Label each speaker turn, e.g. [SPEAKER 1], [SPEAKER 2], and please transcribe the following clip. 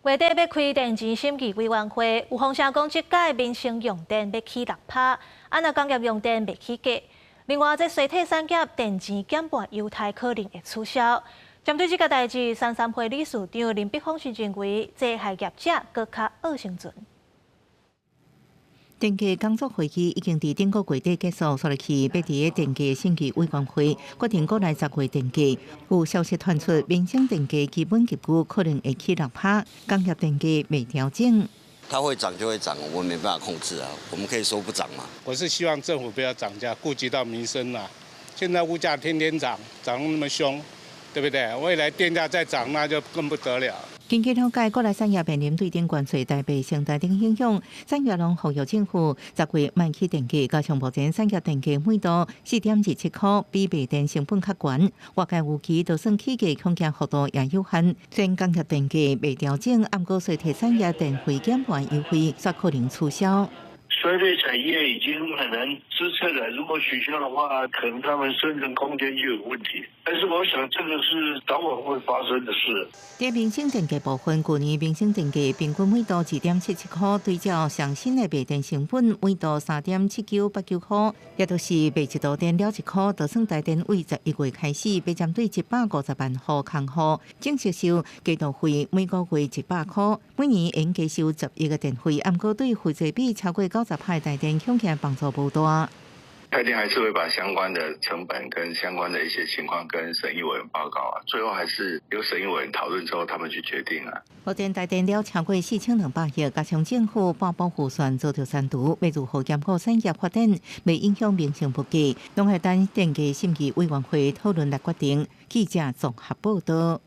[SPEAKER 1] 月底欲開電錢審議委員會，有風聲講這屆民生用電欲起6趴，啊若工業用電袂起價。另外，這衰退產業電錢減半優待可能會取消。針對這個代誌，三三會理事長林柏峰是認為，這害業者閣較惡生存。
[SPEAKER 2] 電價工作會議已經佇頂個月底結束，紲落去欲佇个電價審議委員會決定國內10月電價。有消息傳出，民生電價基本結構可能會起6趴，工業電價未調整。
[SPEAKER 3] 它會漲就會漲，我們沒辦法控制啊。我們可以說不漲嘛。
[SPEAKER 4] 我是希望政府不要漲價，顧及到民生啦。現在物價天天漲，漲那麼兇，對不對？未來電價再漲，那就更不得了。
[SPEAKER 2] 根據了解，國內產業面臨對頂關稅、台幣升值等影響，產業攏呼籲政府10月莫起電價，加上目前產業電價每度4.27塊，比賣電成本較懸。外界預期，就算起價，恐驚幅度也有限。雖然工業電價未調整，毋過衰退產業電費減半優惠，煞可能取消。
[SPEAKER 5] 衰退產業已經很難支撐了，如果取消的話，可能他們生存空間就有問題。但是我想，這個是早晚會發生的事。
[SPEAKER 2] 佇民生電價部分，舊年民生電價平均每度2.77塊，對照上新的賣電成本每度3.7989塊，也就是賣一度電了1塊。就算台電為11月開始，欲針對150萬戶空戶，正式收加電費每個月100塊，每年應加收10億个電費，毋過對負債比超過90%台電恐驚幫助無大。
[SPEAKER 6] 台電還是會把相關的成本跟相關的一些情況跟審議委員報告啊，最後還是由審議委員討論之後，他們去決定啊。
[SPEAKER 2] 目前台電了超過4200億，加上政府半保預算做著刪除，欲如何兼顧產業發展，袂影響民生物價，攏愛等電價審議委員會討論來決定。記者綜合報道。